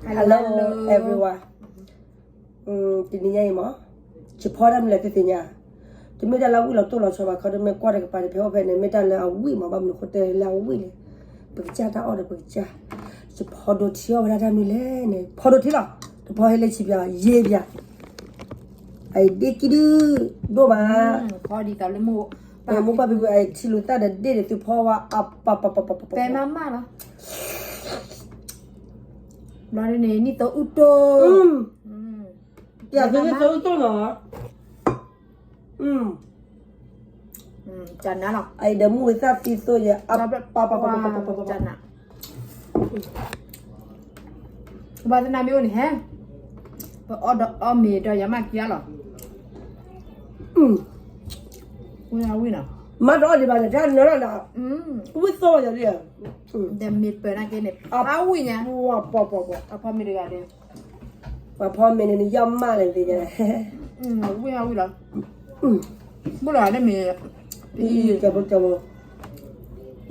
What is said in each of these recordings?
Hello everyone. တနံၤညါအံၤမး ယဖီတၢ်မနုၤလဲၣ်သ့ၣ်သ့ၣ်ညါ, တမ့ၢ်တၢ်လၢအဝံၣ်လီၤတိၢ်လီၤဆီဘၣ် ခီဒ်မ့ၢ်ကွၢ်တကပၤန့ၣ် ဖဲအိၣ်ဖဲန့ၣ် မ့ၢ်တၢ်လၢအဝံၣ်မး ဘၣ်မနုၤဃိတဲလၢအဝံၣ်လဲၣ်, ပကစၢ်တၢ်အီၣ်ဒီးပကစၢ်, ယဖီဒိထံအီၣ်ဝဲဒၣ်တၢ်မနုၤလဲၣ်န့ၣ် ဖီဒိထံလီၤ, တဖီဟဲလၢဆံးပၠး ယဲၢ်ပၠး, အဒ့ၣ်ကံဒု ဒိၣ်မး, ဖီဒ်သိးလၢမိၢ်, မိၢ်ပၢ်ဖံဖု အထံလူၤသၣ်ဒီးဒ့ၣ်န့ၣ် သုဖီဝဲအပပပပပပ ပဲမးမးလီၤ, ဘျီဒ်န့ၣ် နံၣ်သိအုၣ်တိၢ်, ယသုနံၣ်သိအုၣ်တိၢ်နီၤ, ကနၤလီၤ, အအံၤဒီးမုၢ်ဝံၤသၣ်သံသိယဲၢ် အပပပပပပပပပ, ကနၤ, ဘၣ်သနာ်မ့ၢ်အိၣ်န့ၣ်ဟဲ, ပအီၣ်ဒီးအီၣ်မ့ၤဒီးယၤမးကံလီၤ, ဝံၣ်နီၤ, မ့ၢ်တအီၣ်ဒံးဘၣ်န့ၣ် တၢ်နၢၤလီၤနီၤ, ဝံၣ်သိယၤလံ, ဒီးမ့ၢ်ပၢၤနာ်က့န့ၣ် အဝံၣ်ညါ, ပှၤဖီမ့ၤတဂၤဒီး ပှၤဖီမ့ၤန့ၣ် နယီၢ်မးလဲၣ်သ့ၣ်ညါ, ဝံၣ်အဝံၣ်လီၤ, ဘၣ်လီၤလၢမ့ၢ်, ကဲဘိကဲဘိ,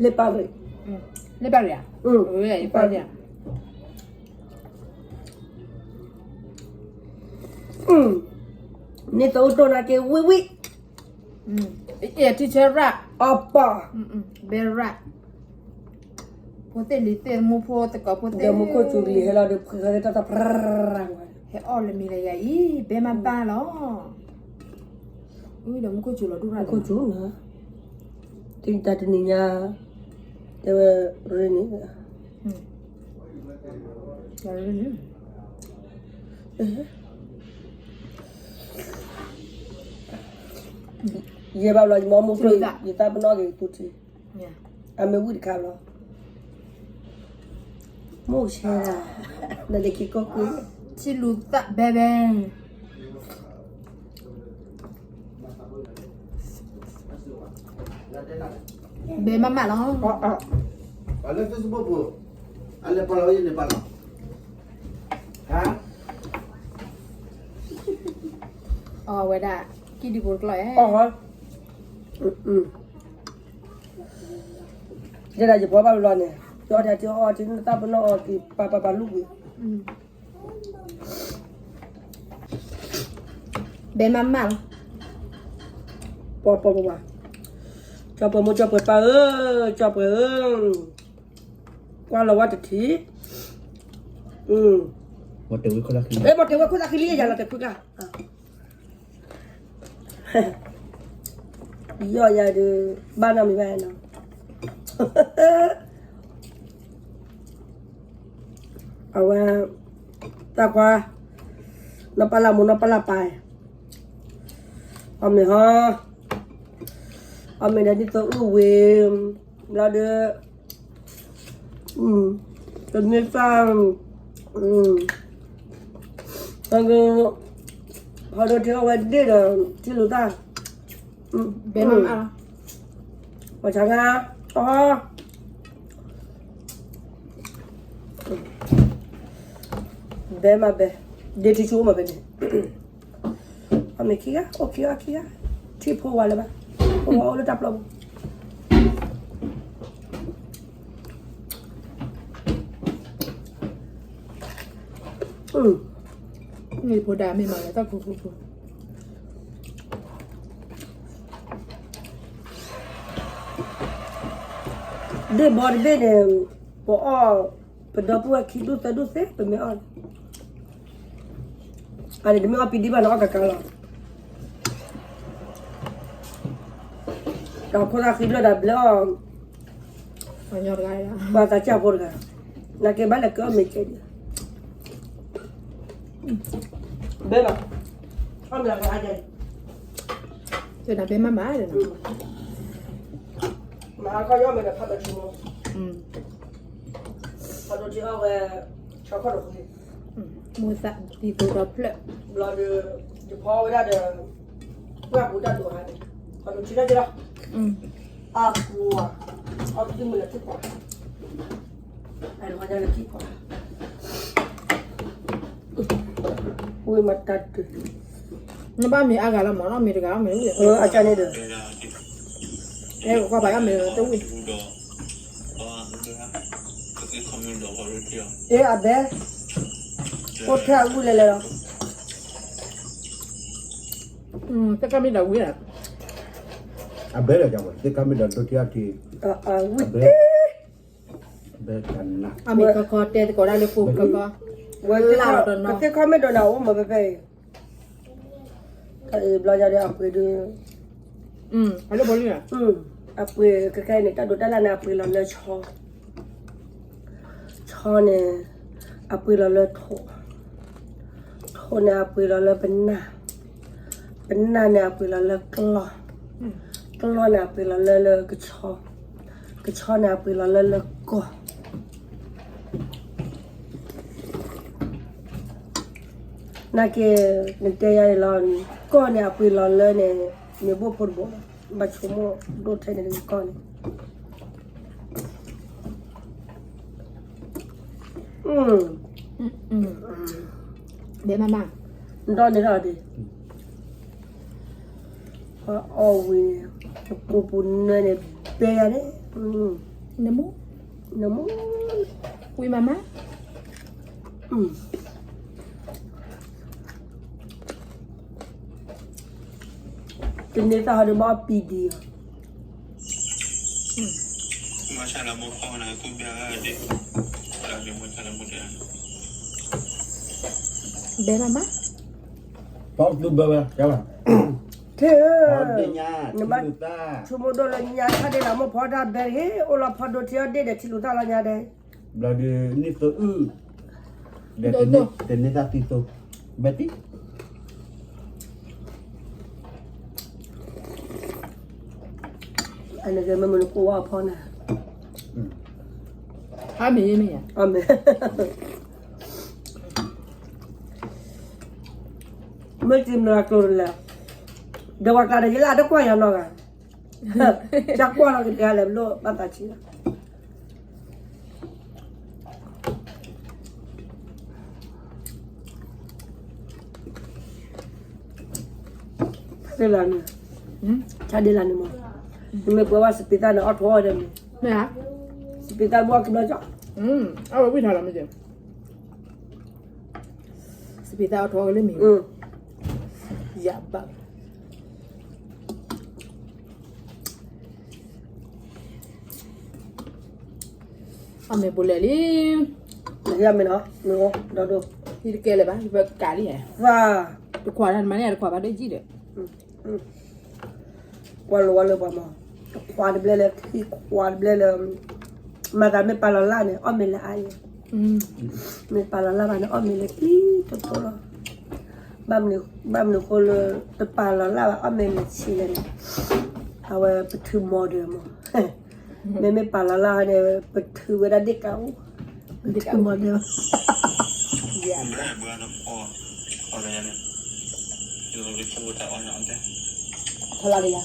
လ့ပၢ်ရ့ၣ်, လ့ပၢ်ရ့ၣ်ဧါ, လ့ပၢ်ရ့ၣ်ဧါ, နံၣ်သိအုၣ်တိၢ်နာ်က့ဝံၣ်ဝံၣ်, အဲၣ်ထံဆၢရၣ်, အပၢ်, ဘဲရၣ်, ဖိသ့ၣ်လံၤသ့ၣ်မူဖိသကိးဖိသ့ၣ်, ဒီးမူခိၣ်စူၤကလံၤဟဲလီၤဒီး ဖှံဃဲလၢတၢ်တၢ်ဖြၢၣ်, ဟဲအီၣ်လၢမ့ၤလၢယၤအံၤ ဘဲမးဘၣ်လီၤ, ဒီးမူခိၣ်စူၤလီၤဒိၣ်ရၣ်, မူခိၣ်စူၤ, တနံၤညါ, တဲဝဲရ့န့ၣ် ယဲၢ်ဘၣ်ဘျီ ယမ့ၢ်မူခိၣ် ယသးပနီၣ်က့ၤသူထံ, အမ့ၢ်ဝံၣ်တခါဘျီ, မိၢ်ဆဲးဒၣ်, နလၢခံကိးကွံာ်, ထံလူၤသၣ်ဘဲဘဲ, ဘဲမးမးလီၤ, လၢ Facebook ပူၤ, အလဲၤပာ်လီၤဝဲယလဲၤပာ်လီၤ, အီၣ်ဝဲဒၣ်, ကံၣ်ဒံးဖိတကျီၢ်ဧါ, တဲဒၣ်ယပှၤဘၣ်ဘျီန့ၣ်, ယအီၣ်တၢ်ထံအီၣ်ထံနသးပနီၣ်အီၣ်က့ၤ ပာ်ပာ်ပာ်လူကွံာ်, ဘဲမးမးလီၤ, ပှၤပှၤပှၤပှၤ, ကၠီပှၤမိၢ်ကၠီပှၤပၢ်ဧၢ, ကၠီပှၤဧၢ, ကွၢ်လီၤဝဲတထံး, မ့ၢ်တဲဝဲခိၣ်သၣ်ဃံလံယၤလီၤတဲာ်ခွံကျါ ယီၢ်ယၤဒီး ဘၣ်နီတမံၤဘၣ်နီၤ, အဝဲ တၢ်ကွၢ် နီၢ်ပၢ်လၢ်မိၢ်နီၢ်ပၢ်လၢ်ပၢ်, အီၣ်မ့ၤဟီ, အီၣ်မ့ၤဒီးဒ်သိးအုၣ်ဝံၤ ဘျီဒီး တမ့ၢ်တၢ် ဟီဒိထံအီၣ်ဝဲဒ့ၣ်ဒီး ထံလူၤသၣ်, ဘဲမးမးလီၤ, ပှၤဆါငါ, အီ, ဘဲမးဘဲ, ဒ့ထံဆူၣ်အိၣ်မးဖဲန့ၣ်, အီၣ်မ့ၤခံဂၤ အိၣ်ခံဂၤခံဂၤ, ထံၣ်ဖိဝါလၢၤဘၣ်, ဖိဝါအိၣ်လၢတၢ်ပျီပူၤ မ့ၢ်ဖိဒါမ့ၢ်မးလၢတၢ်ခိခိခိ, ဒ့ၣ်ဘီတဘ့ၣ်န့ၣ် ပအီၣ် ပဒီပုၢ်ဝဲၢ်ခံဒူၣ်သၢဒူၣ်သ့ ပမ့ၢ်အီၣ်န့ၣ်, အန့ၣ်တမ့ၢ်အီၣ်ပံဒံဘၣ်န့ၣ် အီၣ်ကကါလီၤ, တၢ်ခိၣ်သၣ်ဃံဘျၢၣ်ဒီးဘျၢအီၣ် ပှၤသးစၢ်ဖိတဂၤ, နာ်က့ဘၣ်လဲၤကအီၣ်မ့ၤကဲဒံး, ဘဲဘၣ်, အီၣ်မ့ၤလၢကအါကဲ, ဘဲမးမး, မၤခီယီၣ်မ့ၤဒီးဖးဘဲဆိမိၣ်, ခီဒိထံအီၣ်ဝဲ, ဆီခီၣ်တဃု, မိၢ်သးဒ်သိးဒီးဖျၢၣ်, ဘျီဒီး, ယဖီဝဲဒၣ်ဒီး, ပှၢ်ပူၤတၢ်ဒိးဟါန့ၣ်, ခီဒိထံလၢက့လီၤ, အပူၤ, အီၣ်ကံၣ်မ့ၢ်လၢခံခွး, အလီၤလၢခံခွး, ဝံၤမတၤတုၤ, နဘၣ်မ့ၤအါဂၤလီၤမး အီၣ်မ့ၤတဂၤအီၣ်မ့ၤဝံၤ, အကန့ၣ်ဒီး, အဲ ကွၢ်ပာ်အီၣ်မ့ၤတဝံၤ, အဲ အဘဲ, အိၣ်ထဲအဂုၢ်လဲၤလဲၤလီၤ. သ့ၣ်ကီၢ်မ့ၢ်ဒီးဝံၤလီၤ. အဘဲလီၤ ကဝဲ သ့ၣ်ကီၢ်မ့ၢ်ဒီးဒိၣ်ထံအီထံ, ဝံၤ, ဘဲကနၣ်, အမ့ၢ်ခီခီတဲသကိးဒၣ်လၢပူၤခီခီ, ဝဲလၢ်လီၤဒီးနီၤ, သ့ၣ်ကီၢ်မ့ၢ်ဒီးနၤအိၣ်မၤဖဲဖဲအံၤ, တၢ်အံၤဘျီညါဒီးအပှ့ၤဒုး, အလၢပှဲၤလံ, အပှ့ၤခဲခဲအံၤန့ၣ် တၢ်ဒိးတၢ်လၢ်န့ၣ် အပှ့ၤလီၤလၢဆီ, ဆီန့ၣ် အပှ့ၤလီၤလၢထိး, ထိးန့ၣ် အပှ့ၤလီၤလၢပနၢ်, ပနၢ်န့ၣ် အပှ့ၤလီၤလၢကျီၢ်, ကျီၢ်န့ၣ် အပှ့ၤလီၤလၢလၢကဆီ, ကဆီန့ၣ် အပှ့ၤလီၤလၢလၢကီၢ် နာ်က့ နတဲယၤန့ၣ်လီၤ, ကီၢ်န့ၣ်အပှ့ၤလီၤလၢန့ၣ် မ့ၢ်ဘိၣ်ဖိတဘိၣ်, ဘၣ်ဆိကမိၣ်ဒိၣ်ထဲန့ၣ်ကီၢ်န့ၣ်, ဘဲမးမး, ဒီန့ၣ်ထီၣ်ဒံး, အီၣ်ဝံၤ, ပူၤပူၤနၢန့ၣ် ဘဲယၤန့ၣ်, နမူ, နမူ, ဝံၤမးမး တန့ၢ်သၣ်ဟီဒီးဘၣ်အီၣ်ပံၤဒံး, ဘဲမးမး, ဖီကဘဲဝဲ, ထဲ, နဘၣ်ဆိကမိၣ်ဒိၣ်လၢညါ ဆၣ်ဒ့လးမိၢ်ဖီတၢ်ဘဲဟ့ၣ် အိၣ်လီၤဖီဒိၣ်ထံအီၣ်ဒ့ၣ်ဒီးထံလူၤသၣ်လီၤညါဒဲး, ဘျီဒုးနံၣ်သိအုၣ်, ဒီးတန့ၢ်သၣ်သံသိ, ဘဲတံၢ် အန့ၣ်ကဲမ့ၢ်မနုၤကိးဝဲအဖီန့ၣ်, အမ့ၢ်မ့ၢ်ယါ, အမ့ၢ်, မ့ၢ်တမ့ၢ်ကျိၤလဲၣ်, ဒီးဝဲကျါဒီးယလၢတကွၢ်ယၤနီၢ်ဂၤ, ကကွၢ်လီၤကဒါလဲၣ် ဘျိဘၣ်သးဆံးလီၤ. ဆၣ်ဒ့လးန့ၣ်, ဆၣ်ဒ့လးန့ၣ်မး, နမ့ၢ်ပှဲၤဘၣ်စပံးသၣ်န့ၣ် အီၣ်ထိးအီၣ်ဒီးမ့ၢ်, စပံးသၣ်ဘၣ်အီၣ်ကဘျီကီ, အဝဲဝံၣ်ထီၣ်လီၤမ့ၢ်, စပံးသၣ်အီၣ်ထိးအီၣ်ကလၢမ့ၢ်, ယဘၣ် အမ့ၢ်ပူၤလဲၣ်လံ, ယမ့ၢ်နီၤ, ဒီးဒိၣ်, ဟံၣ်တကဲလၢၤဘၣ်, ယပကးလံ, တခွးတၢ်နမၤန့ၢ်တခွးဘၣ်ဒိၣ်ယံၣ်ဒီး, ကွၢ်လိဝဲလၢပှၤမၤ, တခွးတဘျဲလၢ ခံခွးတဘျဲလၢ, မၤသးမ့ၢ်ပာ်လီၤလၢ်န့ၣ် အီၣ်မ့ၤလၢအါအံၤ, မ့ၢ်ပာ်လီၤလၢ်ဘၣ်န့ၣ် အီၣ်မ့ၤလၢခံတီတီလီၤ. ဘၣ်မနုၤဃိလၢ တပာ်လီၤလၢ်ဘၣ် အီၣ်မ့ၤလၢဆံးလဲၣ်န့ၣ်, အဝဲပထုးမီၤဒၢမး, မ့မ့ၢ်ပာ်လီၤလၢ်န့ၣ် ပထုးဝဲဒၣ်ဒ့ၣ်ကးအိၣ်, ပထုးမီၤဒၢ, ဖီလာ်ကယၤ